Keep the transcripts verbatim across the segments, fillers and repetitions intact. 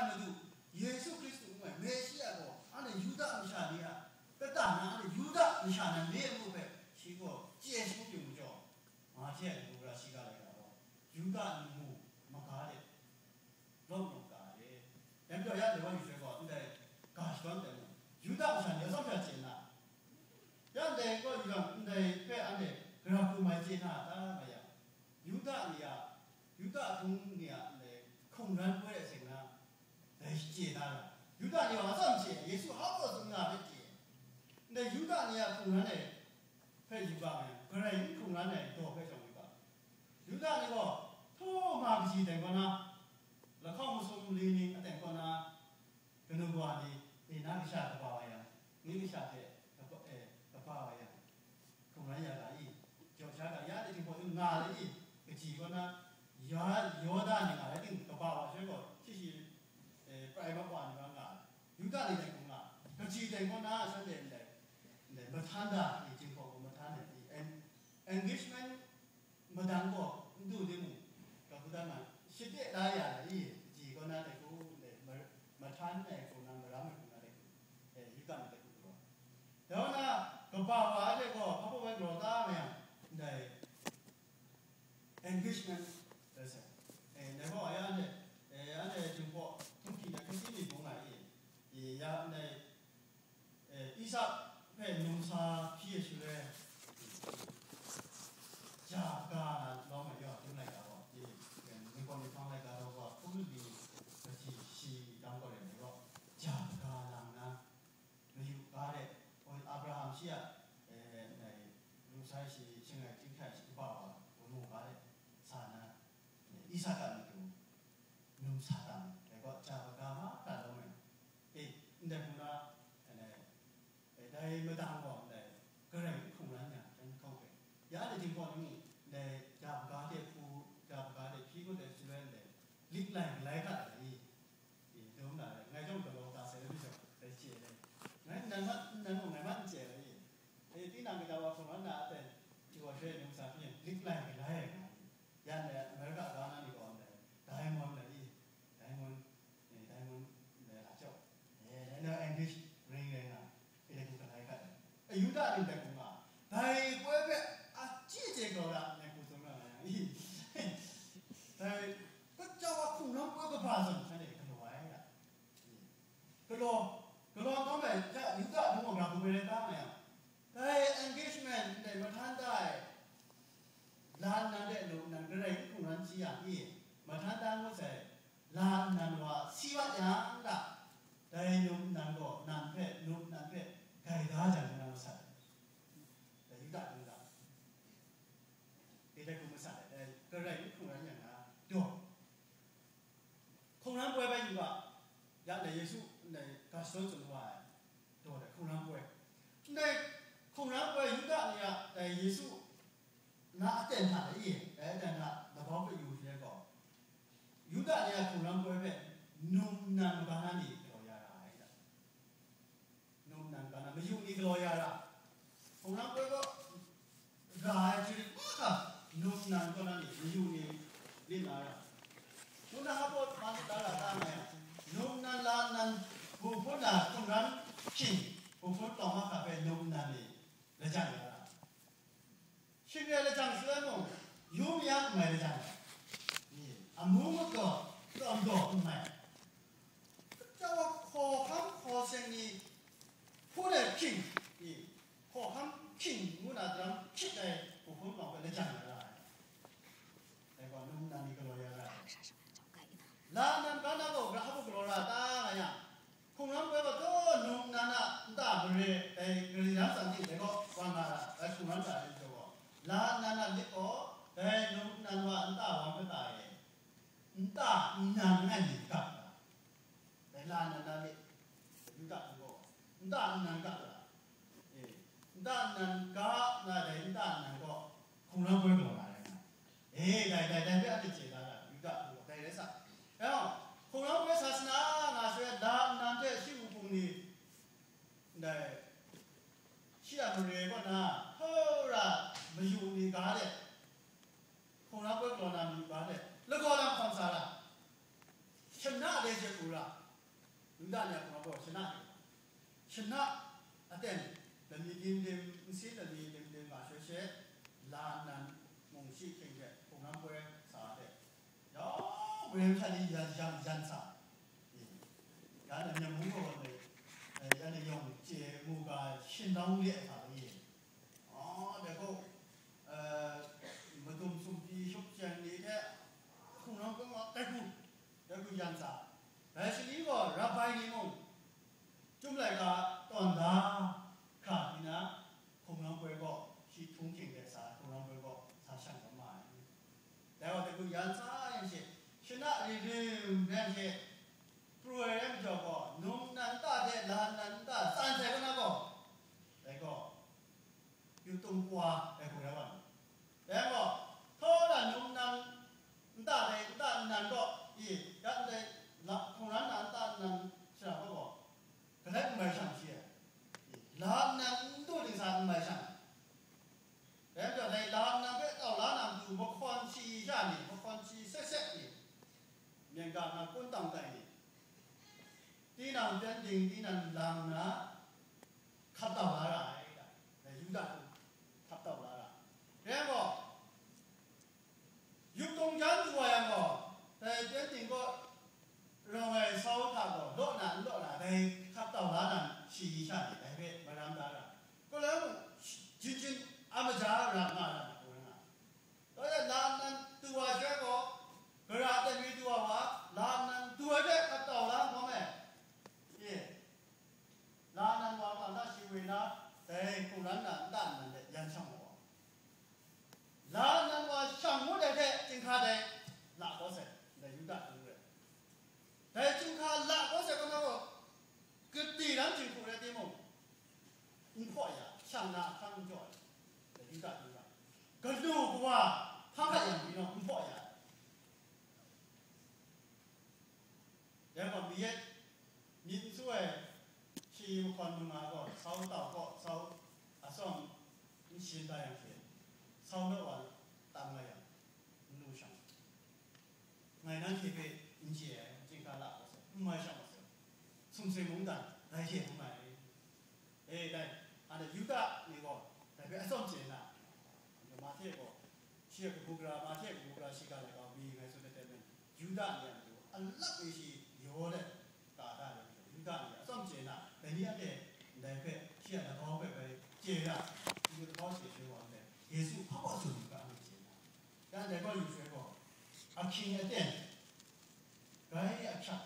Madu, Yesu Hkristu ngu ai Meshiya gaw, anhte Yuda masha ni a kata na, anhte Yuda masha nan re ai ngu hpe, shi gaw chye shangun pyi mu jaw, Mahte a lamu gara shiga laika gaw, Yuda ni mu maga de, lawm lawm ga de. Dai majaw, ya dai wa yu sai gaw, ndai ga shadawn tai mu, Yuda masha ni atsawm sha chye na, ya ndai gaw yu yang, ndai hpe anhte gara hku mai chye na a ta, nga yang, Yuda ni a, Yuda hpung ni a ndai hkungran poi ai seng na, dai chye na ra. Yuda ni gaw atsawm chye, Yesu hpa gaw tsun nga hpe chye. Ndai Yuda ni a hkungran ai hpe yu ga yang, Karai n hkungran ai daw hpe shawng yu ga. Yuda ni gaw, htaw ma kaji teng kaw na, lahkawng masum li ning a teng kaw na, kanu kawa ni, e, na kasha kaba wa yang, ni kasha hte kaba, e, kaba wa yang, hkungran ya ga i, jaw sha ga ya de ting hpaw nga le i, kaji kaw na, ya, Yuda ni nga le ting kaba wa sha gaw, shi shi, e, prai ma wa ni ma nga, Yuda ni dai hkung nga, kaji dai kaw na, shanhte ndai, ndai mahtan da i, ting hpaw gaw mahtan ai i, en-, engagement madang gaw n du timung, kabu dan ma, shade la ya ai i, kaji kaw na dai hku, ndai ma-, mahtan ai hku na, maram ai hku na dai hku, e, Yuda ni dai hku gaw. Dai wa na, kaba wa ai hte gaw, hpa baw bai galaw ta ma yang, ndai engagement rai sai. E, ndai gaw, ya anhte, e, ya anhte Jinghpaw htunghki na hkye mi bung ai i, e, ya ndai, e, Isak hpe numsa hpyi ai shaloi, ja hpaga na lawm ai yaw, dum laika gaw, e, Ningpawt Ninghpang laika daw gaw, hpung ni kaji shi dam gaw rai ai gaw, ja hpaga lang na, mayu ga de, Abraham shi a, e, dai, numsa shi, shangai chyinghkai shi kaba wa, wa mu ga de, sa na, e, Isak a matu, numsa tam, dai gaw, ja hpaga mada lawm ai. E, ndai hpung na, e, e, dai madang gaw, ndai, Karai n hkungran yang, jan hkawng hpe. Ya dai Jinghpaw ni mung, ndai, ja hpaga de hku, ja hpaga de hpyi ngut ai shaloi, ndai, lik lai galai hkra ai ni, e, dum na rai, ngai chyawm galaw ta sai ai majaw, dai chye ai. Ngai nnan ma, nnan mung ngai ma n chye ai. E, tinang kaja wa hkungran na a ten, ji wa shaloi numsa hpyi yang, lik lai galai ai nga ni. Yan dai America ga na ni gaw ndai, diamond lai i, diamond, e, diamond ndai la chyawm. E, dai na English ring rai nga, e, dai hku galai hkra dai. Ayuda ni dai hku nga, dai poi hpe a chyi chye galaw ra, dai hku tsun ra nga yang i. Dai, kaja wa hkungran poi kaba zawn, shanhte galaw ai ya. Galaw, galaw kau ai hta, Yuda hpung wa gara hku rai ta nga yang, dai engagement ndai mahtan da ai, la nnan de nu nnan Karai n hkungran si yang i, mahtan da ngut sai, la nnan wa si wat yang ga, dai nu nnan gaw nan hpe, nu nnan hpe gai da jang ngu na masat ai. Dai Yuda hpung ga, dai hku masat ai, dai Karai n hkungran yang na, daw. Hkungran poi bai yu ga, ya ndai Yesu ndai ga shadawn tsun wa ai, daw dai hkungran poi. Ndai hkungran poi Yuda ni a dai Yesu na aten hta e, dai aten hta labau hpe yu hte gaw, Yuda ni a hkungran poi hpe num nnan maga na ni galaw ya ra ai hta. Num nnan kaw na mayu ni galaw ya ra, hkungran poi kaw ga ai hti rit mahkra, num nnan kaw na ni mayu ni lit la ra. Ngu na hpa pawt ma lit la ra ta nga yang, num nnan la nnan bu hpun na hkungran hkying, bu hpun tlawng mahkra hpe num nnan ni lajang ya ra. Shing rai lajang shaloi mung, yu mi a n mai lajang ai. Amu ngut gaw, tsawm daw n mai. Kaja wa hkawhkam hkaw seng ni hpun ai hkying, hkawhkam hkying ngu na daram hkyit ai hku hkun bang hpe lajang na ra ai. Dai gaw, num nnan ni galaw ya ra ai. La nnan ga na gaw, gara hpa galaw ra ta nga yang, hkungran poi gaw, taw num nnan a nta mare, dai gari lam tsang ting dai gaw, wan nga ra, dai hkungran ga ai majaw gaw, la nnan a lit gaw, dai num nnan wa nta wang kata e, nta nnan ngai ni gap ra, dai la nnan na lit, Yuda hpung gaw, nta nnan gap ra, e, nta nnan ga na dai nta nnan gaw, hkungran poi galaw na rai nga. E, dai, dai, dai hpe anhte chye la ra, Yuda hpung gaw, dai rai sa. Yawng, hkungran poi sa sana nga shaloi, la nnan hte shi wuhpung ni, ndai, shi a mare kaw na, hkau ra mayu ni ga de, hkungran poi galaw na mayu ga de, lagaw lam hkawm sa ra, shana Hkrai hte hkungga, Yuda ni a hkungga gaw shana hte, shana aten, lami dim dim, nsin lami dim dim nga shoi she, la nnan mung shi hkying hte hkungran poi sa ai hte, yawng Karai masha ni yan, yan, yan sa. Ya na Myen mung gaw, eh, ya na yawng chye mu ga, shin nang le ai hta e. Ah, dai gaw, eh, madum sumhpyi shupjeng ni hte hkungran poi ma, dai hku, dai hku yan sa. Dai shani gaw Rabai ni mung, Chyum laika tawn da hkra pyi na, hkungran poi gaw shi htung hkying de sa, hkungran poi gaw sa shang kau ma ai. Dai wa hte hku yan sa yang she, shana rim rim rai yang she, pru ai rai majaw gaw, num nnan nta de, la nnan nta tsan sai kau na gaw, dai gaw, yu tung wa ai hku rai wa ni. Dai gaw, htaw na num nnan nta dai nta nnan gaw, i, ya ndai la hkungran na nta nnan shara gaw, kadai n mai shang shi ai. I, la nnan n du ding sa n mai shang. Dai majaw dai la nnan hpe tau la na matu mahkawn shi sha ni, mahkawn shi set set ni, myen ga na kun tang tai ni, tinang pyengdin tinang lang na hkap tau la ra ai, dai Yuda hku hkap tau la ra ai. Rai gaw, yup tawng jan du wa yang gaw, dai pyengdin kaw rawng ai sau hta gaw, law na n law na, dai hkap tau la na shayi sha ni dai hpe maram da ra ai. Kaw lai mung, jin jin a maja ra nga ra na, kaw rai nga ai. Dai hte la nnan du wa sha gaw, gara aten mi du wa wa, la nnan du ai hte hkap tau la n hkawm ai. E, la nnan wa ga na shi woi na, dai hkungran na nta nnan de yan shang wa. La nnan wa shang ngut ai hte chyinghka dai la kau sai, ndai Yuda hkungran. Dai chyinghka la kau sai kau na gaw, gati lam jinghku rai timung, n hpaw ya, shang na ahkang n jaw ai, dai Yuda hkungran. Ganu kawa hpang hkat yang pyi naw, n hpaw ya. Dai gaw, mi yet, myit n su ai, shayi mahkawn manga gaw, sau tau kaw, sau atsawm n shayin da yang she, sau naw wa tam nga yang, n lu shang. Ngai nanhte hpe n chye ai, chyinghka la kau sai, n mai shang kau sai, sumsing mungdan, dai hte hkrum ai. E, dai, anhte Yuda ni gaw dai hpe atsawm chye nna, anhte Mahte gaw, shi a kabu gara, Mahte a kabu gara shiga laika mi ngai tsun ai hte maren, Yuda ni a matu alak mi shi yaw let ka da ai majaw, Yuda ni atsawm chye nna, dai ni anhte ndai hpe shi a lahkawng hpe bai chye ra, n-gun lahkawng chye chye wa ndai, Yesu hpa baw tsun u ga, anhte chye nna, dan dai gaw yu shaloi gaw, ahkying aten, grai ahkyak,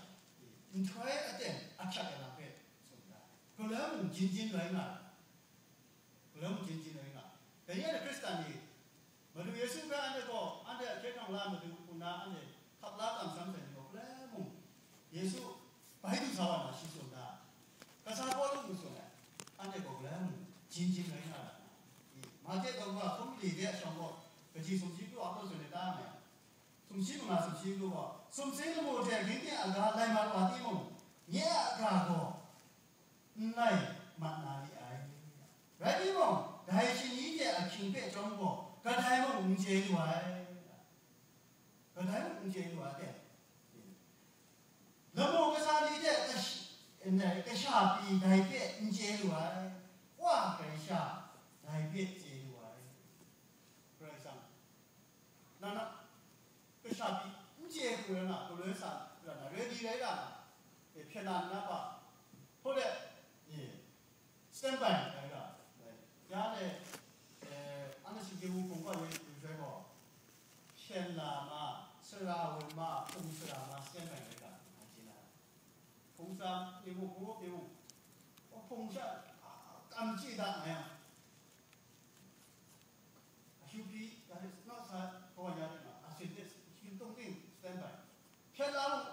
nhtoi aten ahkyak ai lam hpe tsun da. Galoi mung jin jin rai nga ai. Galoi mung jin jin rai nga ai. Dai ni a Hkristan ni, Madu Yesu hpe anhte gaw, anhte a hkye hkrang la Madu hku nna anhte hkap la kamsham sai ni gaw, galoi mung Yesu bai du sa wa na shi tsun da. Kasa Pawlu mung tsun ai, anhte gaw galoi mung jin jin rai nga ra na. Mahte daw wa hkum li de shawng gaw, kaji sumshi pru a hpaw tsun ai ta nga yang, sumshi manga sumshi pru gaw, sumsing lamu hte ging ting aga lai mat wa timung, nye a ga gaw n lai mat na li ai. Rai timung, dai shani hte ahkying hpe chyawm gaw, kadai mung n chye lu ai. Kadai mung n chye lu ai, lamu kasa ni hte kash-, n-, kasha pyi dai hpe n chye lu ai. Wa hkrai sha dai hpe chye lu ai. Karai Kasang, na na, kasha pyi n chye hku rai nga, galoi sa ra na, ready rai ra na, e, hpyen na na pa, hkoi de, e, standby rai ra, ya le, e, anhte shinggyim hpung pa yu yu sai gaw, hpyen la ma, sara wun ma, hpung sara ma, standby rai ra, nga chye na. Hpung tsam, imung, hpung up, imung, hpung sha, a, kam chyi da nga yang, Hkyu pyi, that is not sa, kawa ya rai nga, a sin de, hkyu tawng ting, stand by. Hpyen la mung,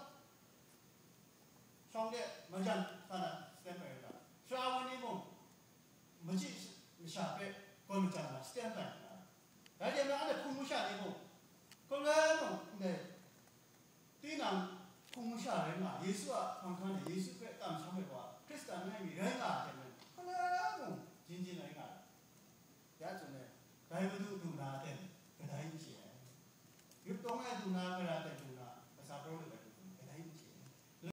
shawng de, majan sa na, stand by rai nga. Sara wa ni mung, machyi masha hpe gawn majan na, stand by nga. Rai timung, anhte hpung masha ni mung, hkun rai mung, ndai, tinang hpung masha rai nga, Yesu a hpang hkan e Yesu hpe kamsham ai wa, Hkristan rai mi rai nga ai hte maren, hkala mung jin jin rai nga ai. Ya tsun ai, dai Madu du na aten kadai n chye ai. Yup tawng ai du na gara aten